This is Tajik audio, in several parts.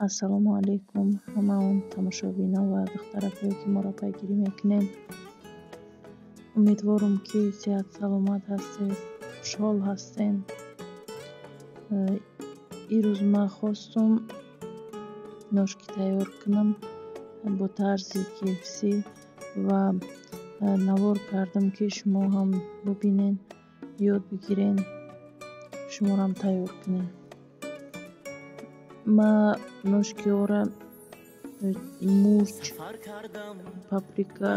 Ассалому алайкум ҳамаон тамошобинон ва духтаракое, ки моро пайгирӣ мекунед. Умедворам, ки сиҳат саломат ҳастед, хушҳол ҳастед. Ирӯз ман хостум ножки тайёр кунам бо тарзи KFC ва навор кардам, ки шумо ҳам бубинед, ёд бигиред, шуморо тайёр кунед. Ман ножкиҳоро мурч, паприка,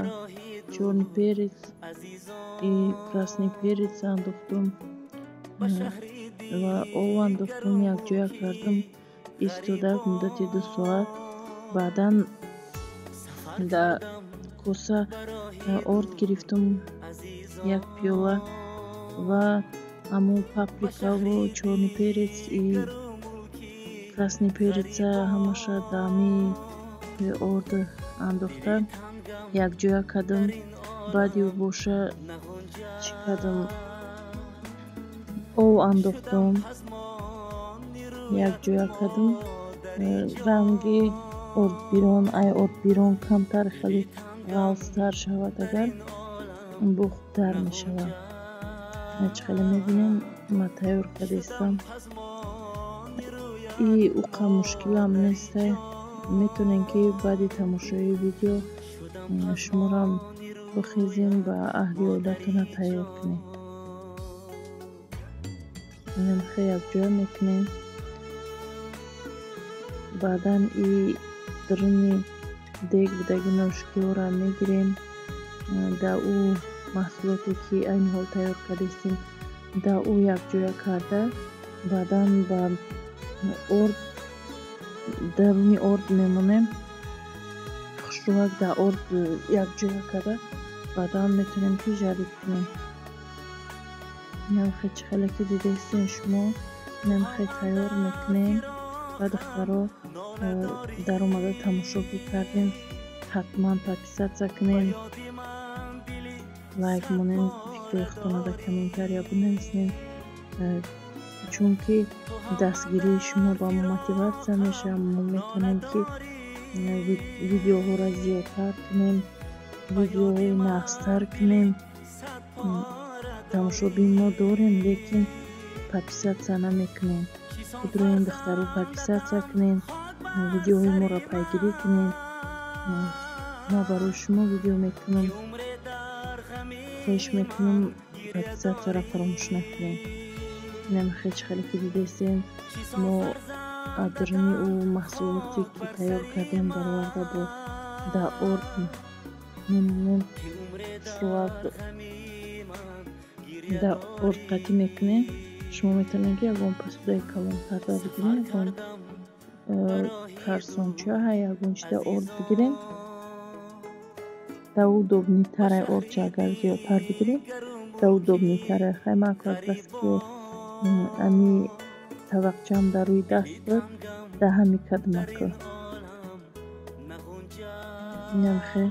чёрный перец и красный перец андохтум ва об андохтум, якҷоя кардам, истода муддати 2 соат. Баъдан дар коса орд гирифтум, як пиёла, ва ҳамун паприкаву чёрный перец и красный переца ҳамаша дар ҳамин орд андохта, якҷоя кардам. Баъди боша чӣ кардам? Об андохтум, якҷоя кардам. Ранги ордбирон, ай ордбирон камтар, хеле ғафзтар шавад, агар бо хубтар мешавад. Чӣ хеле мебинем, ман тайёр кардаистам. И уқа мушкилам нестай. Метавонем, ки баъди тамошои видео шуморам бихезем ба аҳли оилатона тайёр кунем. Инам хел якҷоя мекунем. Баъдан и даруни дег будаги ножкиҳоро мегирем, дар ӯ маҳсулоте, ки айни ҳол тайёр кардаистем, дар ӯ якҷоя карда, баъдан ба орд, даруни орд мемонем. Хушрӯяк дар орд якҷоя карда, баъдан метавонем, ки жарить кунем. Инам хел, чӣ хеле ки дидаистем шумо, инам хел тайёр мекунем. Ва духтаро, даромада тамошо ки кардем, ҳатман подписаться кунем, лайк монем, фикрҳои худтонро дар комментария бинависем, чунки дастгирии шумо ба мо мотиватсия мешавад. Мо метавонем, ки видеоҳоро зиёдтар кунем, видеоҳои нағзтар кунем. Тамошобин мо дорем, лекин подписаться намекунем. Худроен, духтаро, подписаться кунем, видеоҳои моро пайгирӣ кунем. Ман барои шумо видео мекунам. Хоҳиш мекунам, подписатьсяро фаромӯш накунем. Инам хел, чӣ хеле ки дидаистем, мо аз даруни ӯ маҳсулоте, ки тайёр кардем, бароварда, бо дар орд мемонем. Хушрӯяк дар орд қатӣ мекунем. Шумо метавонед, ки ягон посудаи калон карда бигирем, ягон карсонча, ягон чиза орд бигирем. Дар удобныйтар ордча агар зиёдтар бигирем, дар удобныйтар. Хай, ман ки ами тавақчаам дар рӯи даст буд, дар ҳами кадмака. Инам хел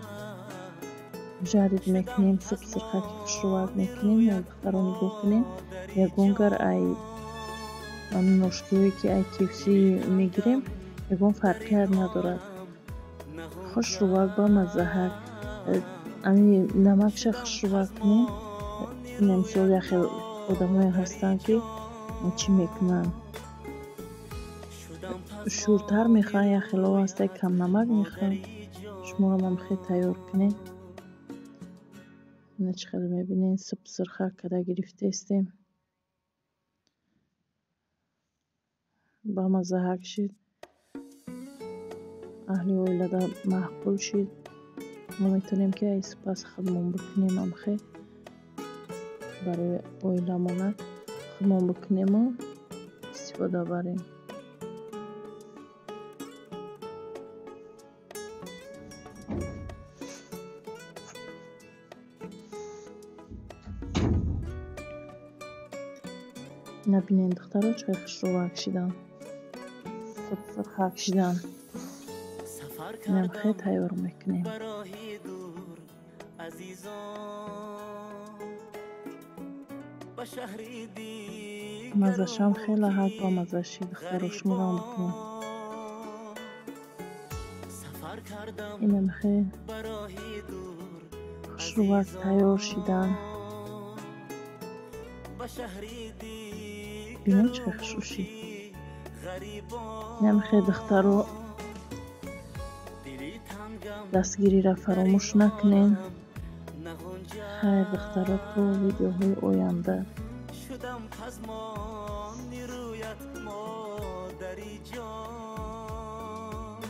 жарить мекунем, субсирхаки хушрӯяк мекунем. Як духтаро нигоҳ кунем, ягон гар ай ножкиҳое, ки ай KFC мегирем, ягон фарқият надорад. Хушрӯяк, бамаззаҳак. Ами намакша хушрӯяк кунем. Ина мисол, як хел одамое ҳастанд, ки чӣ мекунанд, шӯртар мехӯранд, як хелҳо ҳастанд, камнамак мехӯранд. Шуморо ҳам хел тайёр кунем. Ина чӣ хеле мебинед, субсирхак карда гирифтаистем. Бамаззаҳак шид, аҳли оилада маъқул шид. Мо метавонем, ки ай сипас худмон бикунем, ҳамхел барои оиламона худмон бикунему истифода барем. Набинед, духтаро, чӣ қадр хушрӯяк шиданд, субсирхак шиданд. Инам хел тайёр мекунем. Маззашам хеле ҳад бамазза шид, духтаро, шуморо бикунем. Инам хел хушрӯвак тайёр шидан. Бинед, чӣ хел хушрӯ шид. Инам хел, духтаро, дастгириро фаромӯш накунед. Хайр, духтаро, то видеоҳои оянда. Шудам пазмони рӯят, модари ҷон,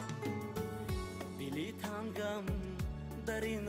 дили тангам дар ин